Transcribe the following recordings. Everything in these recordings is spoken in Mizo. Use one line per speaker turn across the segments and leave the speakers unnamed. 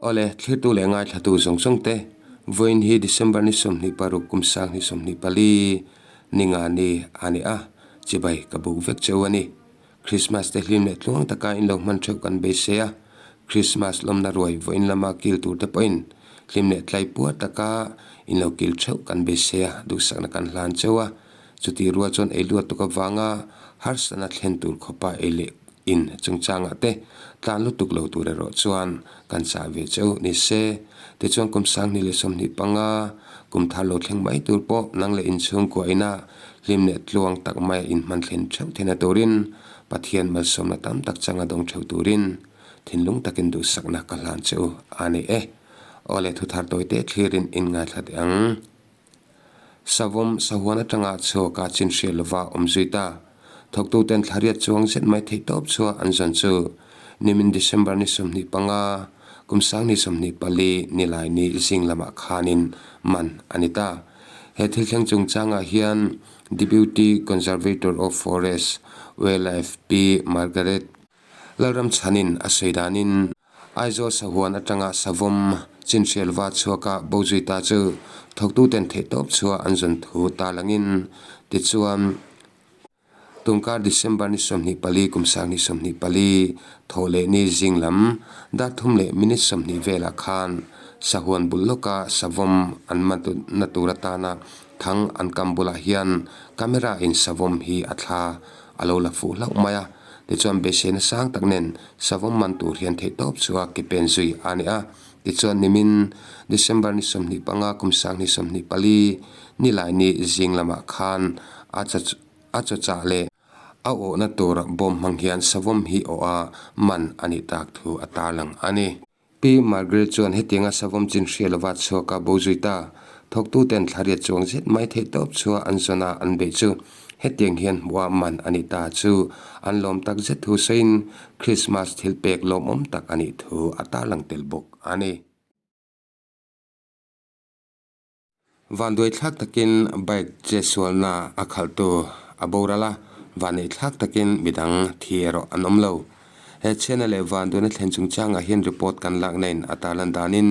Awle, thlirtu leh ngaithlatu zawng zawng te, vawiin hi December ni 26 kum 2024 ni nga ni a ni a, chibai ka buk vek cheu a ni. Krismas te hlim leh tluang taka in lo hman theuh kan beisei a, Krismas lawmna ruai vawiin lama kil tur te pawhin hlim leh tlai puar taka in lo kil theuh kan beisei a, duhsakna kan hlan cheu a, chutih rual chuan ei luat tuk avanga harsatna thlen tur khawpa ei leh In chungchangah te tlan lutuk lo tur erawh chuan kan chah ve cheu ni se. Tichuan kum 2025 kum thar lo thleng mai tur pawh nang leh inchhungkua ina hlim leh tluang tak maia inhman thlen theuh theihna turin Pathian malsawmna tam tak changa dawng theuh turin thinlung takin duhsakna ka hlan che u a ni e. Aw le thuthar tawite thlirin inngaithla teh ang. Savawm sahuan atanga chhuaka chin hriat lova awm zui ta. Thawktuten thlariat chuang zet mai theih tawp chhuah an zawn chu nimin December ni 25, kum 2024 nilai ni zing lamah khanin man a ni ta. He thil thleng chungchangah hian Deputy Conservator of Forest, Wildlife Pi Margaret Lalramchhanin a sawi danin, Aizawl sahuan atanga savawm chinhrialva chhuaka bo zui ta chu thawktuten theihtawp chhuah an zawn thu ta langin tichuan tunkar December ni 24 kum 2024 thawh leh ni zing lam dar thum leh minute 20 velah khan sahuan bul lawka savawm an man na tur atana thang an kam bulah hian camera in savawm hi a thla a lo la fuh hlauh mai a. Tichuan beiseina sang tak nen savawm man tur hian theihtawp chu a ke pen zui a ni a. Tichuan nimin December ni 25 kum 2024 nilai ni zing lamah khan a a chawchah leh a awhna tur bawm hmang hian savawm hi awh a man a nih tak thu a tarlang a ni. Pi Margaret chuan hetianga savawm chin hria lova chhuak a bo zui ta. Thawktuten thlariat chuang zet mai theih tawp chua an zawn a an beih chu hetiang hian hmuh a man a nih ta chu an lawm tak zet thu sawiin Krismas thil pek lawmawm tak a nih thu a tarlang tel bawk a ni. Vanduaithlak takin bike chetsualna a khalhtu a boral a, vanneihthlak takin midang thi erawh an awm lo. He chhiatna leh vanduaina thlen chungchangah hian report kan lakna in a tarlan danin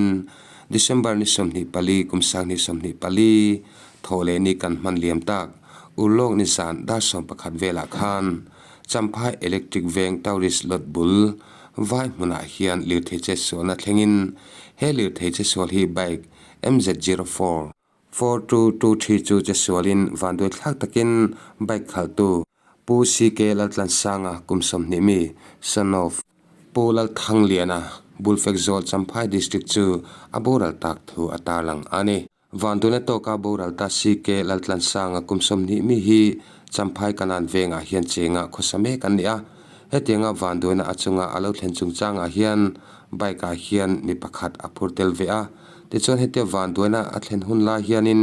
December ni 24 kum 2024 thawh leh ni kan hman liam tak Urlawk ni zan dar 11 velah khan Champhai Electric Veng Tourist Lot bul vai hmunah hian lirthei chetsualna thlengin he lirthei chetsual hi bike MZ zero four, four two two three chu che sualin vanduai thlak takin bike khalhtu Pu CK Laltlansanga kum 20 mi, son of Pu Lalthangliana, Bulfekzawl Champhai District chu a boral tak thu a tarlang a ni. Vanduaina tawka boral ta CK Laltlansanga kum 20 mi hi Champhai Kanan vengah hian chenga khawsa mek an ni a. Hetianga vanduaina a chunga a lo thlen chungchangah hian bike ah hian mi pakhat a phur tel ve a. Tichuan hetia vanduaina a thlen hun lai hianin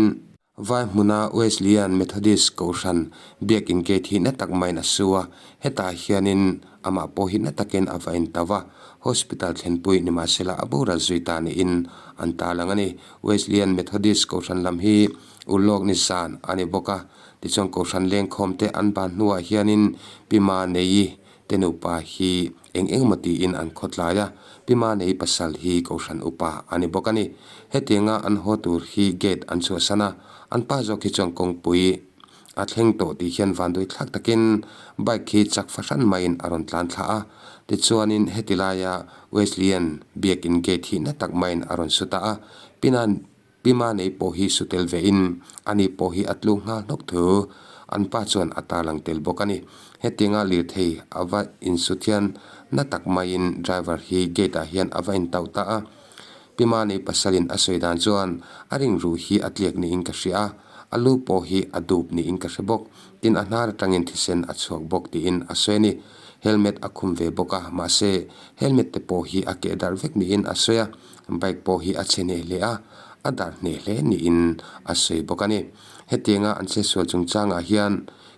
vai hmuna Wesleyan Methodist Kohhran biakin gate hi na tak maiin a su a, hetah hianin amah pawh hi na takin a va in tau a, hospital thlenpui nimahsela a boral zui ta niin an tarlang a ni. Wesleyan Methodist Kohhran lam hi Ulawk ni zan a ni bawk a, tichuan Kohhran lengkhawm te an ban hnuah hianin Pi Ma Neii te nupa hi eng eng maw tiin an khawtlai a, Pi Manei pasal hi Kohhran upa a ni bawk a ni. Hetianga an haw tur hi gate an chhuahsan a, an pa zawk hi chuan kawngpui a thleng tawh tih hian vanduai thlak takin bike hi chak fahran maiin a rawn tlan thla a, tichuanin heti laia Wesleyan biakin gate hi na tak maiin a rawn su ta a, Pinan Pi Manei pawh hi su tel ve in ani pawh hi a tlu nghal hnawk thu an pa chuan a tarlang tel bawk a ni. Hetianga lirthei a va insut hian na tak maiin driver hi gate ah hian a va intauh ta a. Pi Manei pasalin a sawi dan chuan a ringruh hi a tliak niin ka hria a, a lu pawh hi a dup niin ka hre bawk. Tin a hnar atangin thisen a chhuak bawk tiin a sawi a ni. Helmet a khum ve bawk a, mahse helmet te pawh hi a keh darh vek niin a sawi a. Bike pawh hi a chhe hneh hle a, a dar hneh hle niin a sawi bawk a ni. Hetianga an chhe sual chungchangah hian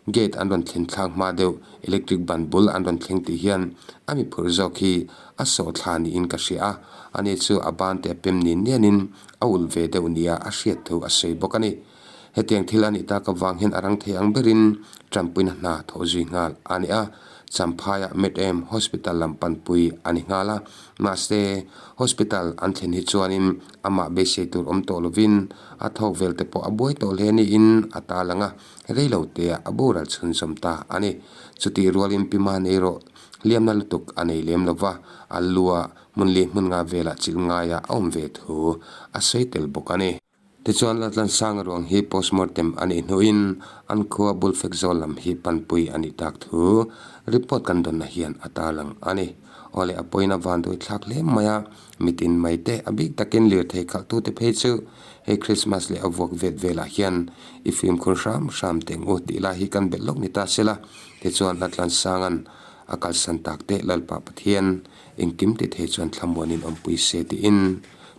gate an rawn thlen thlak hma deuh electric ban bul an rawn thleng tih hian a mi phurh zawk hi a sawh thla niin ka hria a, ani chu a ban te a pem nin nianin a ulh ve deuh nia a hriat thu a sawi bawk a ni. Hetiang thil a nih tak avang hian a rang thei ang berin tanpuina hna thawh zui nghal a ni a. Champhaiah Med-Em Hospital lam panpui a ni nghal a. Mahse, Hospital an thlen hi chuanin amah beisei tur awm tawh lovin a thawk vel te pawh a buai tawh hle niin a tarlang a, rei lo teah a boral chhunzawm ta a ni. Chutih rualin Pi Mane erawh hliamna lutuk a nei lem lo va, a lua hmun leh hmun nga velah chilh ngaiah a awm ve thu a sawi tel bawk a ni. Tichuan Laltlansanga ruang hi postmortem a nih hnuin an khua Bulfek zawl lam hi panpui a nih tak thu report kan dawnna hian a tarlang a ni. Awle a pawina vanduai thlak hle mai a, mitin mai te a bik takin lirthei khalhtute phei chu hei Christmas leh a vuak vet velah hian i fimkhur hram hram teng u tih lai hi kan belh lawk ni ta sela. Tichuan Laltlansanga'n a kalsan tak te Lalpa Pathian engkim ti thei chuan thlamuanin awmpui se tiin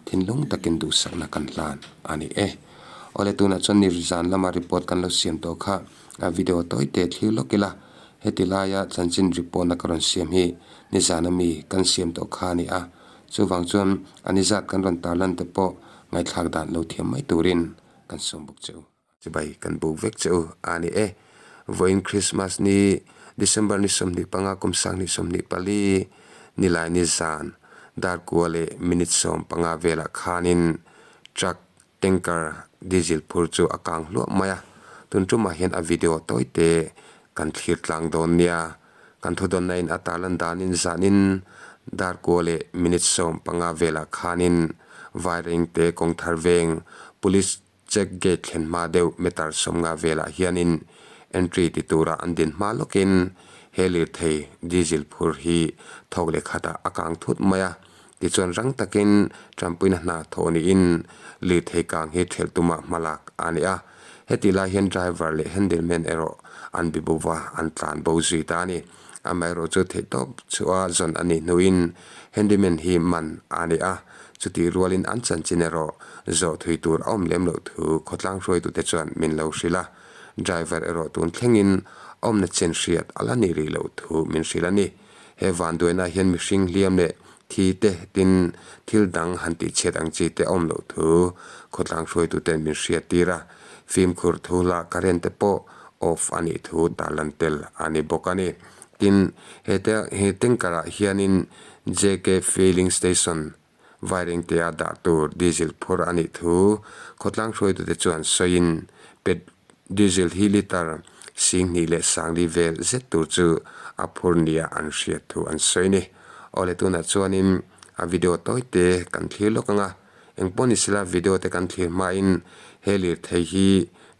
Thinlung takin duhsakna kan hlan a ni e. Awle tunah chuan ni zan lama report kan lo siam tawh kha a video tawi te thlir lawk ila, heti laia chanchin report-na ka rawn siam hi nizan ami kan siam tawh kha a ni a, chuvang chuan a nizat kan rawn tarlan te pawh ngaihthlak dan lo thiam mai turin kan sawm bawk che u. Chibai kan buk vek che u a ni e. Vawiin Christmas ni December ni 25 kum 2024 nilai ni zan dar kua leh minute 15 velah khanin truck tanker diesel phur chu a kang hluah mai a. Tun tumah hian a video tawi te kan thlir tlang dawn nia. Kan thudawnna in a tarlan danin zanin dar kua leh minute 15 velah khanin Vairengte kawngthar veng police Check gate thlen hma deuh meter 50 velah hianin entry ti tura an din hma lawkin he lirthei diesel phur hi thawk leh khatah a kang thut mai a. Tichuan rang takin tanpuina hna thawh niin lirthei kang hi thelh tuma hma lak a ni a. Hetih lai hian driver leh handleman erawh an bi bo va, an tlan bo zui ta a ni. Amaherawh chu theihtawp chhuah zawn a nih hnuin handyman hi man a ni a, chutih rualin an chanchin erawh zawh thui tur a awm lem loh thu khawtlang hruaitute chuan min lo hrilh a, driver erawh tun thlengin a awmna chen hriat a la ni rih loh thu min hrilh a ni. He vanduaina hian mihring hliam leh thi te tin thil dang han tihchhiat ang chi te a awm loh thu khawtlang hruaituten min hriat tir a, fimkhur thu lah current te pawh off a nih thu tarlan tel a ni bawk a ni. Tin, he te he tanker ah hianin JK Filling Station Vairengtea dah tur diesel phur a nih thu khawtlang hruaitute chuan sawiin pet diesel hi litre 25,000 vel zet tur chu a phur nia an hriat thu an sawi a ni. Awle tunah chuanin a video tawi te kan thlir lawk ang a. Engpawh ni sela video te kan thlir hmain he lirthei hi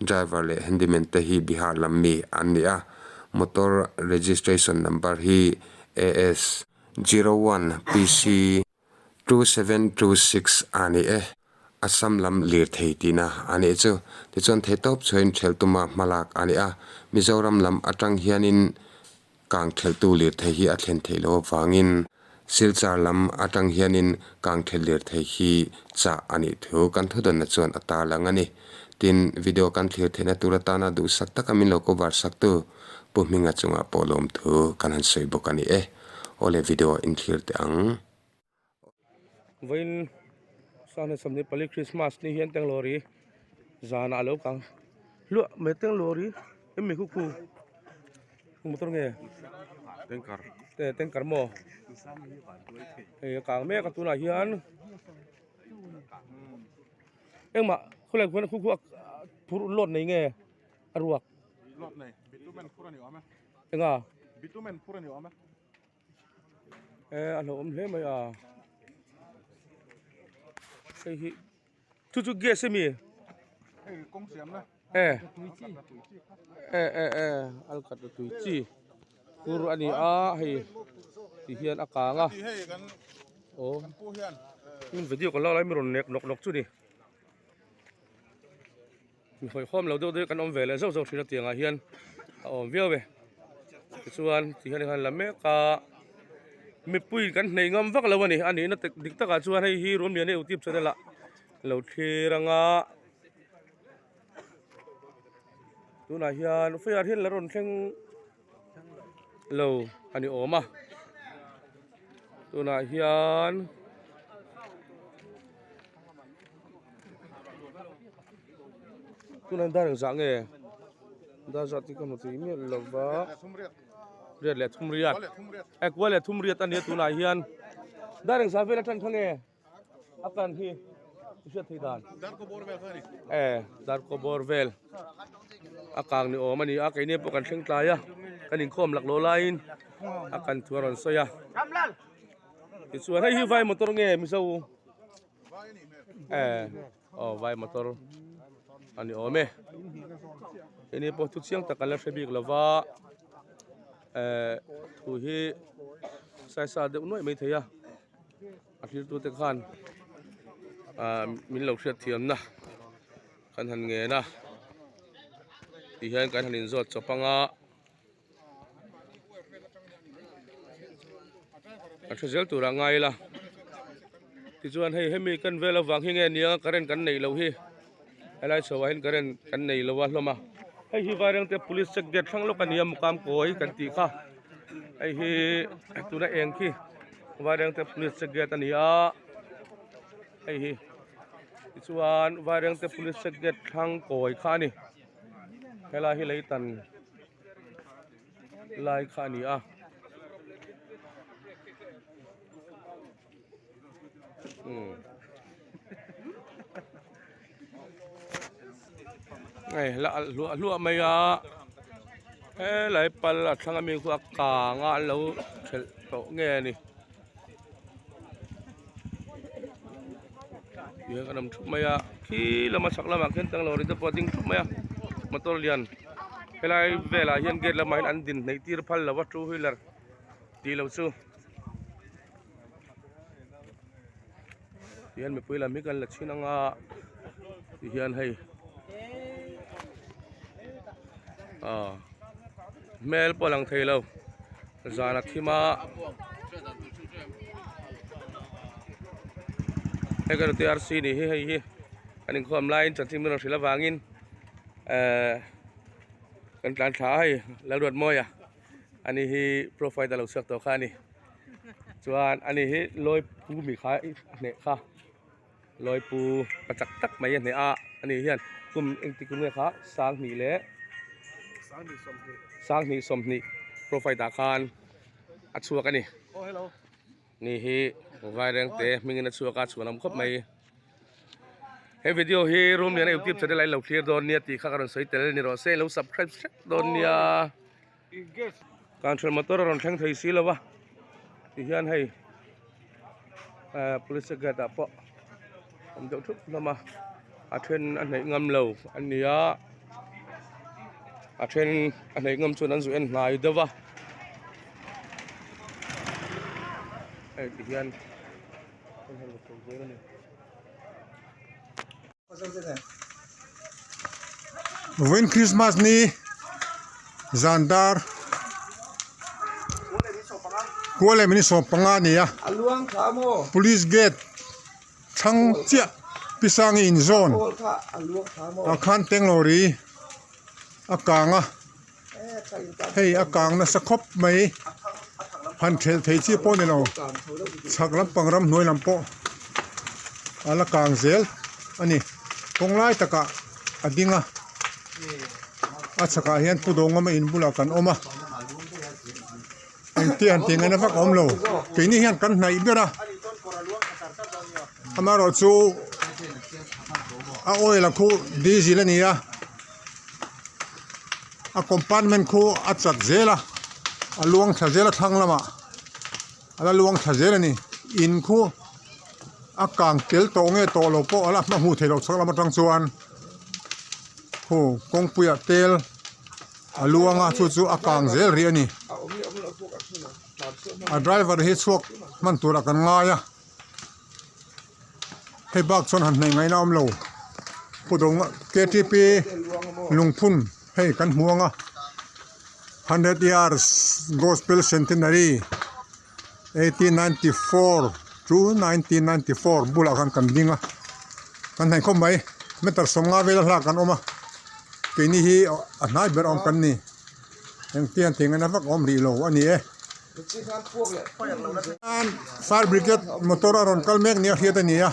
driver leh handyman te hi Bihar lam mi an ni a, motor registration number hi AS 01 PC 2726 a ni e. Assam lam lirthei tihna a nih chu. Tichuan theihtawp chhuahin ṭhelh tuma hmalak a ni a, Mizoram lam aṭang hianin Kang thelhtu lirthei hi a thlen theih loh avangin Silchar lam atang hianin kang thelh lirthei hi chah a nih thu kan thudawnna chuan a tarlang a ni. Tin, video kan thlir theihna tur atana duhsak taka min lo cover saktu Pu Hminga chungah pawh lawmthu kan han sawi bawk a ni e. Awle video inthlir teh ang.
Vawiin 24 Christmas ni hian Tenglawri zanah a lo kang hluah mai Tenglawri emi khu khu motor nge
tanker
tanker maw hei a kang mek a tunah hian engmah khawlai khuan khu khu a phur load nei nge a ruak
load nei bitumen phur a ni awm e
enga
bitumen phur a ni awm e.
E a hlauhawm hle mai a hei hi chu chu gas ami
hei kawng siamna
e e e e alkatra tui chi kur a ni a hei ti hian a kang a aw video kan lak lai mi rawn nek nawk nawk chu ni. Mi hawihhawm lo deuh deuh kan awm ve leh zauh zauh thin a tiangah hian a awm viau e tichuan ti hian an la mek a mipui kan hnei ngam vak lo a ni a nihna dik takah chuan hei hi Rumliana youtube channel ah lo thlir anga tunah hian fire hian la rawn thleng lo a ni awm a tunah hian. Tunah dar engzah nge dar zat hi ka hmu tui miah lo va. Riat leh thum riat. E kua leh thum riat a nia tunah hian. Dar engzah vel atang kha nge a kan hi i hriat thei dan. E dar kaw bawr vel a kang ni awm a ni a keini pawh kan thleng tlai a kan inkhawm laklawh laiin a kan thu a rawn sawi a. Tichuan hei hi vai motor nge Mizo e aw vai motor a ni awm e keini pawh thu chiang tak kan la hre bik lova eh thu hi saisa deuh nuaih mai thei a a thlir tute khan ah min lo hriat thiamna kan han ngen a tihian kan han inzawt chawp anga. A hre zel turah ngai ila tichuan hei hemi kan vel avang hi nge nia current kan neih loh hi helai chho ah hian current kan nei lo a hlawm a hei hi vairengte police check gate hrang lawk a ni a mukam kawi kan tih kha hei hi tuna eng khi vairengte police check gate a ni a hei hi tichuan vairengte police check gate thlang kawi kha a ni helai hi leitan. Lai kha a ni a umm hei la alh hluah hluah mai a helai pal a thlang ami khu a kang a an lo thelh tawh nge a ni tihian kan awm thup mai a khi lama chhak lamah khian tanglo ri te pawh a ding thup mai a motor lian helai velah hian gate lamah hian an din hnaih tir phal lo a two wheeler tih loh chu tihian mipui lam hi kan la chhin anga tihian hei ah hmel pawh a lang thei lo zan a thim a hei kan trc nih hi hei hi an inkhawm laiin chanchin min rawn hrilh avangin ehh kan tlan thla a hei Lalruatmawia ani hi profile a lo chhuak tawh kha a ni chuan ani hi lawi pu mi kha a hneh kha lawi pu pa chak tak mai a hneh a ani hian kum engtik kum nge kha sanghnih leh sanghnih sawmhnih profile ah khan a chhuak a ni ni hi vairengte hmingin a chhuak a chhuan awm khawp mai. He video hi room lian a youtube channel ah in lo thlir dawn nia tih kha ka rawn sawi tel ni rawh se lo subscribe hrep dawn nia kanhral motor a rawn thleng thei si lo a ti hian hei eh police gate ah pawh awm deuh thup hlawm a a then a hnaih ngam lo a ni a a then a hnaih ngam chuan an zu en hnai deuh a hei ti hian.
Vawiin Christmas ni zan dar kua leh minute 15 a ni a police gate thlang chiah Pisangi in zawn ah khan Tenglawri a kang a. Hei a kang nasa khawp mai han thelh thei chi pawh a ni lo chhak lampang ramhnuai lam pawh a la kang zel a ni kawng lai takah a ding a a chhakah hian pu dawngawma in bulah kan awm a engtia han tih ngaihna vak a awm lo keini hian kan hnaih ber a amaherawhchu a oil a khu diesel a ni a. A compartment khu a chat zel a a luang thla zel a thlang lamah a la luang thla zel a ni in khu a kang tel tawh nge tawh lo pawh a la hma hmuh theih loh chhak lam atang chuan khu kawngpuiah tel a luang a chu chu a kang zel rih a ni a driver hi chhuak hman turah kan ngai a. Hei bak chuan han hnaih ngaihna a awm lo pu dawng ktp lungphun hei kan hmu ang a hundred years gospel centenary 1894 to 1994 bulah khan kan ding a kan hnaih khawp mai meter 50 vel a hlak an awm a keini hi a hnai ber awm kan ni engtiang tih ngaihna vak a awm rih lo a ni e. Fire brigade motor a rawn kal mek nia hriat a ni a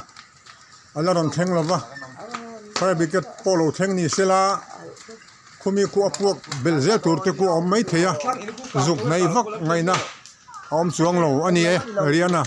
a la rawn thleng lo va fire brigade pawh lo thleng ni se la. Khumi khu a puak belh zel tur te khu a awm maithei a, zuk hnaih vak ngaihna a awm chuang lo a ni e Riana.